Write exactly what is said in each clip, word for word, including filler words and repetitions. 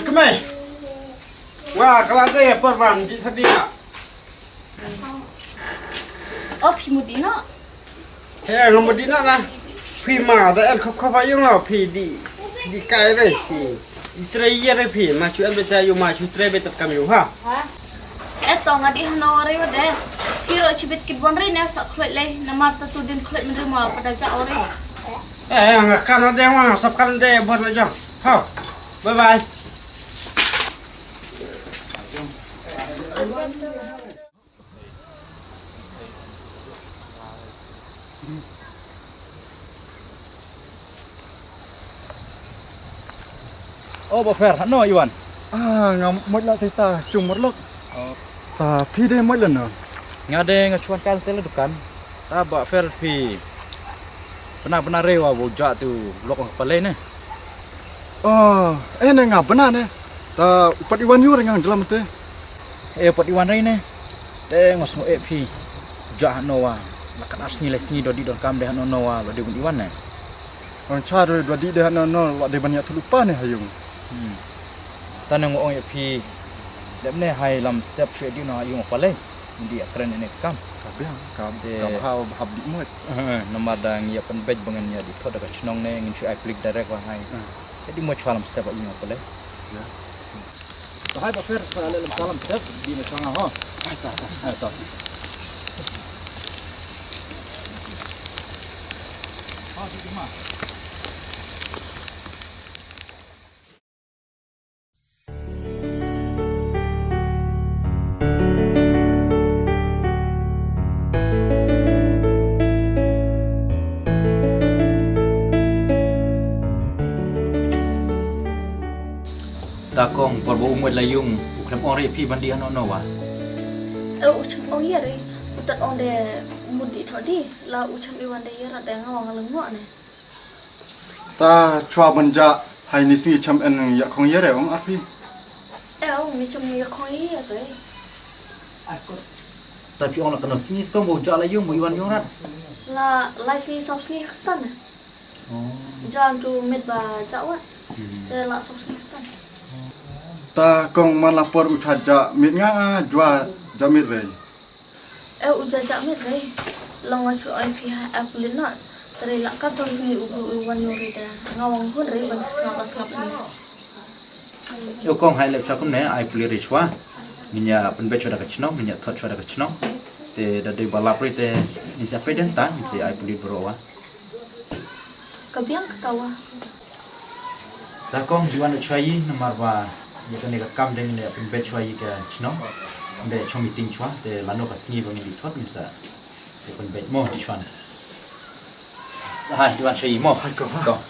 Kmai. Wa, ka la dei por ban di tadi na. O phi mut di noh. He, ngam mut di noh na. Phi ma da el khop khop ayu nga phi di. Di kai re phi. I trei ye re phi. Ma chu el beta yu ma chu trei beta kam yu ha. Ha? E to nga di hano re wa de. Phi ro chibit kit bon re ne sa khloit le. Namar ta tu din khloit men re ma pada ja o re. Eh, nga kan de wa sap kan de bor la jong. Ha. Bye bye. O ba Fer, hano Iwan? Ah, nga mut la tita chung mut lok. Ta phi de mut la no. Nga de nga chuan kan tele dukan. Ta ba Fer phi. Pena pena rewa bo ja tu lok pale ne. Oh, eh ne nga bena ne. Ta upat Iwan yu re nga jela mate. Eh, upat Iwan re ne. Te ngos ngo eh phi. Ja no wa. Lakat ar sngi le sngi do di do kam de no no wa lo de bun Iwan ne. Ong cha do do di de no no wa de ban ya thulu pa ne hayung. Hmm. Ta ne ngo ong eh phi. Dep ne hai lam step shu di no hayung pale. Ndi a kren ene kam. Ka biang, ka, de, ka bha, bha di mut. Namar dang ya pen bej bengen ya di thot da ka chnong ne ngin shu ai plik direct wa hai. Hmm. Jadi mo chwa lam step a ina pale. Ya. To hai ba Fer sa le lam salam step di me changa ho. Hai ta ta. Hai ta. Ha di ma. Ta kong por ba u mut la yung u khlem ong re phi ban di ano no wa. Eh, u chem ong ya re, u tat ong de mut di tho di, la u chem i wan de ya ra de nga wang la ngo ne. Ta chwa ban ja hai ni sngi cham en ya khong yere ong arpi. Eh, ong ni cham ya khong yere. Ta phi ong la kano sngi stong bo ja la yung bo iwan yung rat. La lai sngi sop sngi khatan. Oh. Ja tu mit ba ja wa. Hmm. Te la sop sngi khatan. Ta kong man la por u cha ja mit nga a jwa ja mit re. Eh, u ja ja mit re. Long wa chu ai phi ha app lin na. Tre la ka song ni u u wan yo re da. Nga wang hun re ban sngap la sngap ni. Yo kong hai lep cha kum ne ai pli re chwa. Ngin ya pen bet chwa da ka chnong, ngin ya thot chwa da ka chnong. Te da dei ba lap re te ngin sa pe den ta, ngin sa ai pli bro wa. Ka biang ka tawa. Ta kong di wan chwa yi namar ba ya kane ka kam deng ne pynbet chwa yi ka chnong. Be chong meeting chwa te lano ka sngi ba ngi di thot ngi sa. Te pynbet mo di chwa. Hai di wan chwa yi mo. Hai kong. Kong.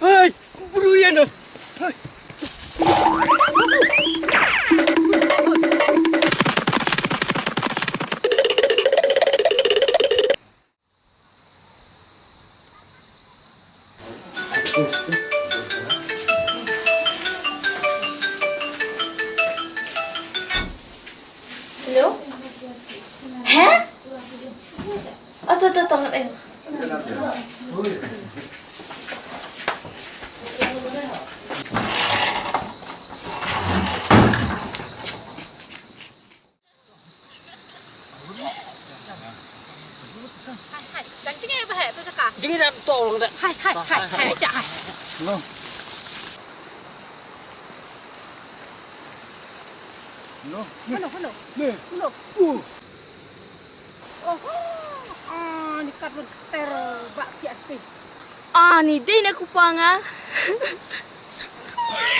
Hey, bru yan. Hello? Hä? Ato, ato, ato, eh. Hai, hai. Kan jingeh ba hai tu jaka. Jingeh dah tolong dah. Hai, hai, hai, hai, cak hai. No. No. Hello, hello. Ne. Hello. Uh. Oh. Ah, ni kat ter bak ki ati. Ah, ni dei na kupang ah.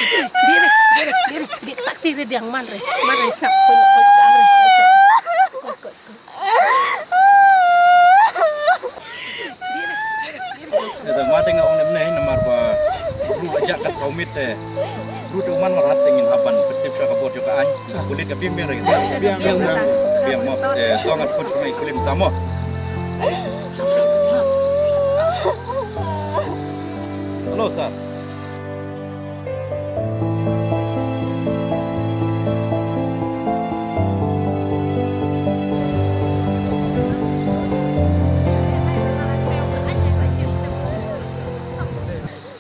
Dei, dei, dei, dei, dei, tak ti dei diang man re. Man re sap ko ko ka re. Ko ko ko. Eda mate nga ong nem nei namar ba. Ïa ka saw miet te. Ruh te u man marhat te ngin hap ban pyntip sha ka bor jong ka aiñ. Pulit ka biang biang re. Biang, biang, biang. Biang mo. Te to ngan khun sumai pulit tamo. Hello, sir.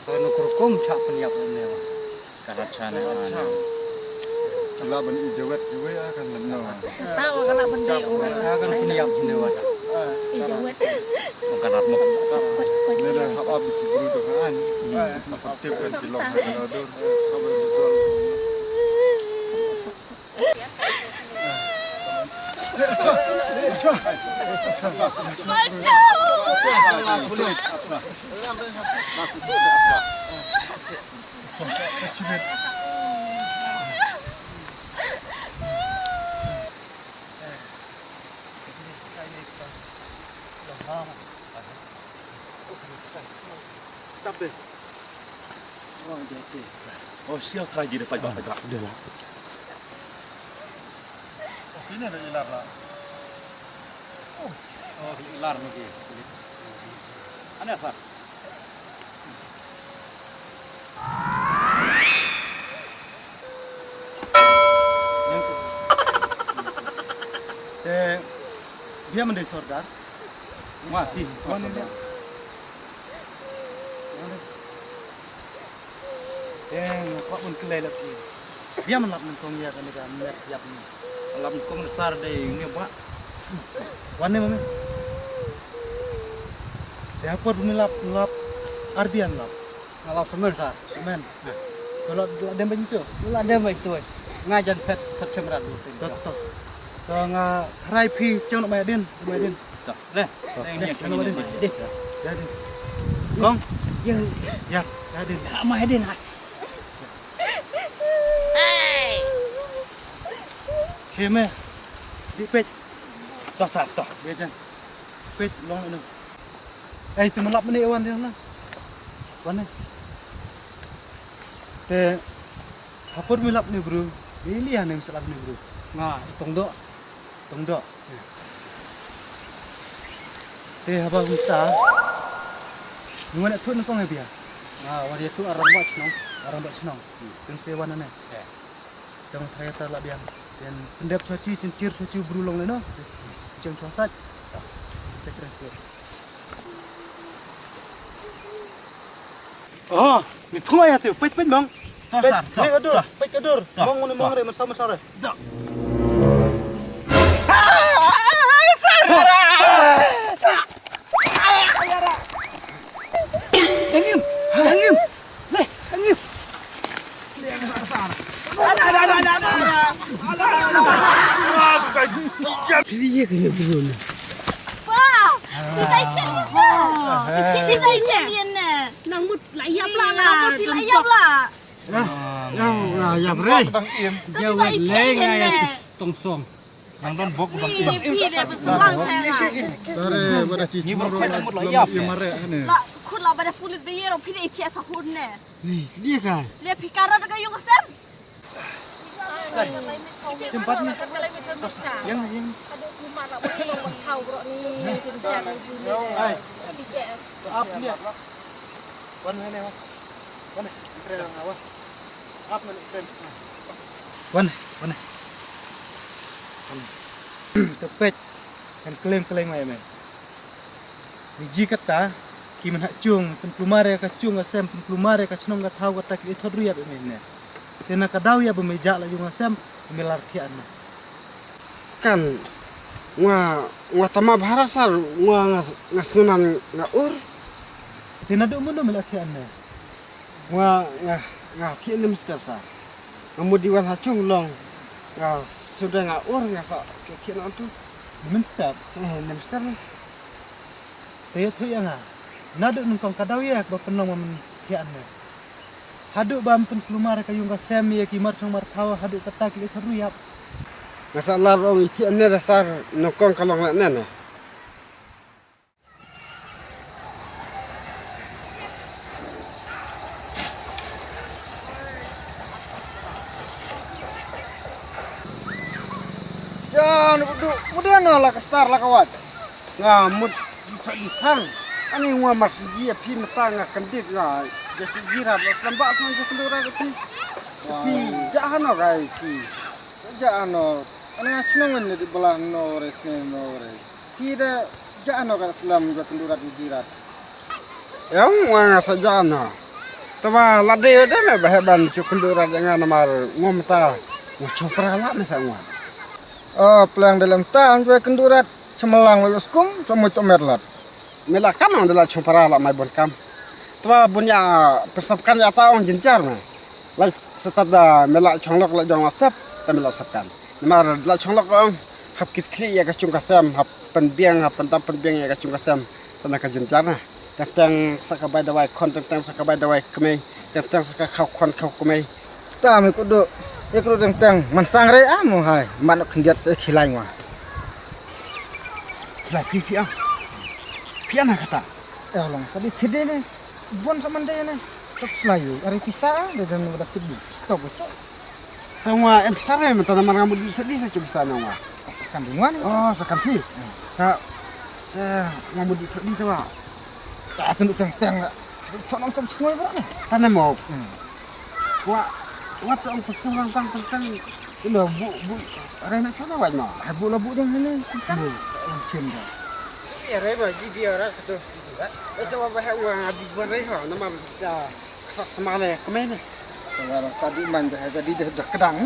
Ka nu kurkum chak pynïap ne wa. Ka rat cha ne wa. Ka la ban i jawet iwei a kan lam no. Ta wa ka la ban dei ong. Ka kan pynïap ne wa. I jawet. Ong ka rat mo. Ne da hap ap ki bru to kan. Sa patip kan ki long ka la dur. Sa ba dur. Stop deh. Oh, dia tu. Oh, sial try dia dapat buat tegak dia lah. Oh, ini ada ilar lah. Oh, oh, ilar ni dia. Ada apa? Te, dia mending sordar. Wah, ti, wah, ni dia. Wah, ni. Eh, nga kwah bun klei lap ki. Dia men lap nyngkong ïa kane ka met ïap ni. Lap nyngkong sar dei ngi ba. Wan ne mame. Dia por bun lap lap arbian lap. Nga lap semen sar. Semen. Ko lap lap dem bang tu. Lap dem bang tu. Nga jan pet pet semen rat lu. Tok tok. Ko nga rai phi chang nok mai din, mai din. Tok. Le. Tok. Chang nok mai din. Din. Ya din. Kong. Ya. Ya, ya din. Mai din ha. Khie me. Di peit. Toh sar toh. Be jan. Peit long ino. Ei, te me lap mene wan dia na. Wan ne. Te hapor me lap ne bru. Ni li ane me lap ne bru. Nga itong do. Tong do. Te haba hung sa. Ni wan tu nang kong e bia. Nga wan dia tu arang ba chnong. Arang ba chnong. Tun se wan ne. Tang thaya ta la biang. Ten pendep chachi, ten chir chachi bru long leno. Jeng chwa sat. Secret secret. Oh, ni phung ya tu, peit peit mong. To sar, to. Peit ka dur, peit ka dur. Mong ni mong re, masa masa re. Tangim, tangim. Le, tangim. Phi ye kene bru ne. Wah, phi tai kene ne. Phi tai kene ne. Nang mut la ïap la na. Nang mut phi la ïap la. Ya, ya, ya, ya, bre. Jawet le ngai tong song. Nang don bok bang. Ni phi de phi slang chai la. Tare, bada chi. Ni bok chai nang mut la ïap. Mare ne. La khut la bada pulit be yero phi de ithia sa hun ne. Ni, ni ka. Le phi kara daga yung sem. Yang, yang. Ai. Ap ni. Wan ne, wan. Wan ne, wan ne. Ap ne, wan ne. Wan ne. Wan ne. Te peit. Kan klem klem ai me. Ni ji kata ki men ha chung, pynkulmar ïa ka chung ka sem, pynkulmar ïa ka chnong ka thaw kata ki ithot ru ïa me ne. Te na ka daw ïa ba me jah la yung ka sem, me lar thiah ne. Kan nga nga tama bharat sar nga nga nga sngenan nga ur. Te naduh mynno me la thiah ne? Nga nga nga thiah ne mynstep sar. Nga mut di wan ha chung long nga suda nga ur nga sa thiah na tu. Mynstep? Eh, mynstep ne. Te ïathuh ïa nga. Naduh nyngkong ka daw ïa ba pynlong ba men thiah ne. Haduh ba men pynkulmar ka yung ka sem ïa ki mar chong mar thaw haduh kata ki ïathuh ruyap. Nga sa lar ong i thiah ne da sar nyngkong ka long la ne ne. Udu, udu ano la ka star la ka wat. Nga mut di thak di thang. Ani nga mar siji ya phi mata nga kendit nga. Jadi jirat la slamba sang je kendurat ya phi. Phi jahano gai phi. Jahano. Ani nga chnong ne di belah no re sne no re. Phi da jahano ka slam je kendurat di jirat. Ïa nga nga sa jahano. Taba la de de me ba heban chu kendurat nga namar ngom ta. Ngo chopra la me sa ngwa. Oh, pleng de lem ta, ang jwe kendurat, chemalang wa skum, sa mut to merlat. Me la kan ong de la chong para la mai bon kam. Twa bun ya persap kan ya ta ong jinjar me. La setat da me la chong lok la jong la step, ta me la sap kan. Mar la chong lok ong, hap kit kli ya ka chung ka sem, hap pen biang, hap pen tam pen biang ya ka chung ka sem. Tana ka jinjar na. Teng teng sa ka bai dawai khon, teng teng sa ka bai dawai kemei, teng teng sa ka khaw khon khaw kemei. Ta mi kudu, ya kudu teng teng, man sang re ah mo hai, man khyndiat se khilai wa. Khilai phi phi ah. Phi ana kata. Eh long, sa di thidi ne, bon sa man de ne. Sab slai yu, ari pisa, de dan wada thidi. To go to. Ta wa em sare mata na mar ngamudi thidi sa chu pisa na wa. Kan dingwan. Oh, sa kan phi. Ta, ta ngamudi thidi ta wa. Ta kan teng teng la. To nang sab snoi bra ne. Ta na mo. Hmm. Wa, wa to ang pesung lang tang tang tang. Ilo bu, bu, rena sana wai ma. Hai bu la bu dong hene. Bu, ang chem da. Ya rena ji dia ra ketu. Eh, coba bahaya wa abi gua rena nama da kesa semale kemana. Coba tadi man dah tadi dah dah kedang.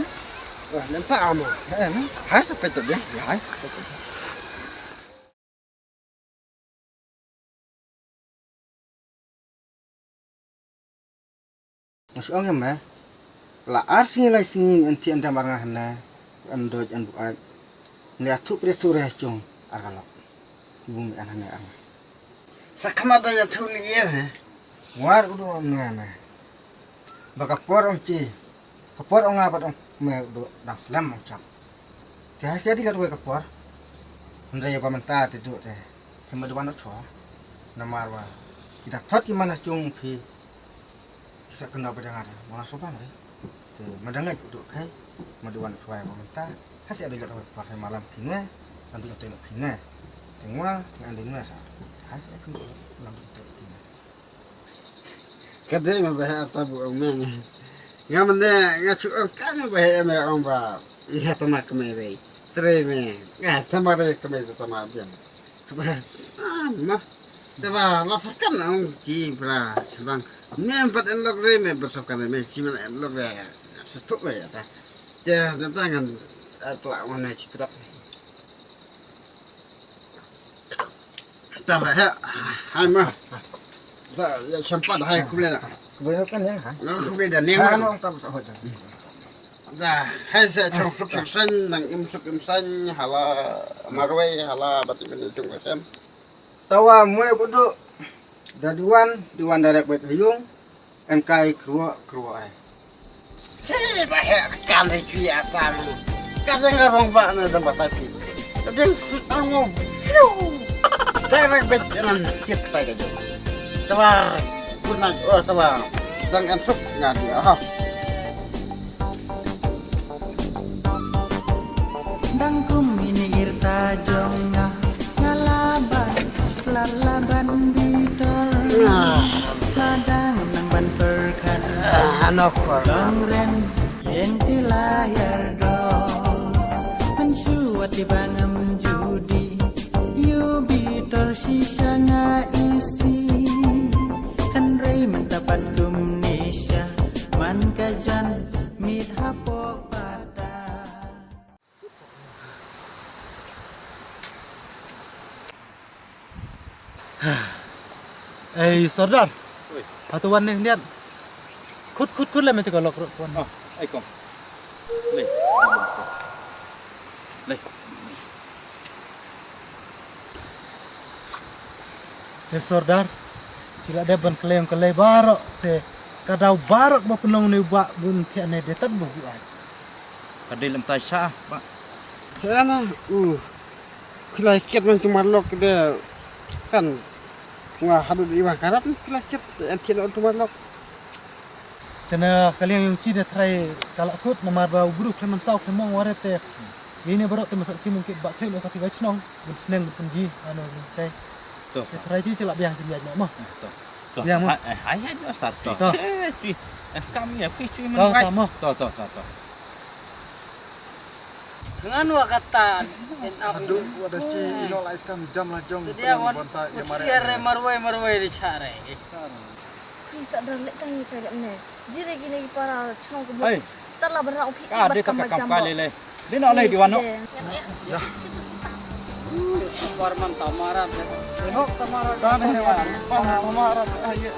Wah, nampak ama. Eh, ni. Hai sampai tu dia. Ya, hai. Nga shu ong ïa me, la ar sngi lai sngi yn thied yn dam ar nga hynne, yn doj yn buaid. Ngi ïathuh pyrshah re ha chung ar ka lok. Bun me an hynne ar nga. Sa khmat da ïathuh lei ïa me. War u du ong nga ne. Ba ka por ong chi. Ka por ong nga bad ong me u du dang slem ong chap. Te ha sia di ka duwai ka por. Hynrei ba mynta te du te. Te ma duwan ong chwa. Namar wa. Kita thot ki man ha chung phi. Ki sa kynnoh ba dang ada. Ma nga sopan re. Te ma dang ngai u du kai. Ma duwan ong chwa ba mynta. Ha sia di ka duwai ka por te malam phi ne. Lam du te phi ne. Te ngwa ngan di ne sa. Ha sia kynnoh lam du te phi ne. Ka dei ma ba heh arta bu ong me. Nga mane nga chu ong ka ma ba heh me ong ba. Nga tama kmai rei. Trei me. Nga tama rei kmai sa tama biang. Ba ah ma. Te ba la sa kan ong chi bra. Sebang me empat en lok rei me bersap kan me chi man en lok rei. Setuk me ya ta. Te te ta ngan atla wan me chi prak. Ta ba ha. Hai ma. Sa ya champa da hai kumle na. Kumle kan ya ha. Na kumle da ne. Ha ma. No ta sa ho ta. Da hai sa chong suk chong san nang im suk im san hala marwei hala bati bani chung ka sem. Tawa mwe kudu. Da diwan diwan direct bet hayung. Engkai kruwa kruwa ai. Che ba he kan de chui atam. Ka jeng ka rong ba na jeng ba tai pi. Deng si ango. Direct bet nan sir ksai ka jeng. Tawa good night oh tawa. Dang em suk nga dia ha. Dang kum ini irta jong nga ngalaban lalaban bitor. Ladang nang ban perkhat. Ano khor. Long ren yen ti layar do. Mensuat di bangam judi. Yu bitor shisha nga isi. Hynrei mynta pat kum nisha. Man ka jan mit hapok pata. Ei Sordar. Oi. Hatu wan ne niat. Khut khut khut le me te ka lok rot wan. Oh, ei kong. Le. Le. Te Sordar, chi la dep ban kylli ong kylli baroh te ka daw baroh ba pynlong ne u Bah bun thiah ne de tat ba u ai. Ka dei lem tai sha ba. Hena u khilai kiat man tumar lok de kan nga hadut iwa karat khilai kiat en thiah tumar lok. Te na ka liang ïa u chi de trai ka la kut namar ba u bru khlem man saw khlem mong ware te. Ine baroh te masa chi mungkin ba khlem sa phi ba chnong. Bun sneng bun ji ano ni te. To sa. Trai chi chala biang chi biang mo. To. To. Biang mo. Ai ai no sa to. To. Chi. Kam ya phi chi man. To sa mo. To to sa to. Ngan wa kata. Aduh, wa da chi ino lai kam jam la jong. Dia wan usiar marwai marwai di chare. Phi sa dang leh tang ïa ka ne. Jire kine ki para chnong ka buk. Tar la bara u phi. Ka de ta kam ka le le. Dei na lei di wano. Bar man tamara de. Hok tamara. Ka ne wan. Tamara. Ai.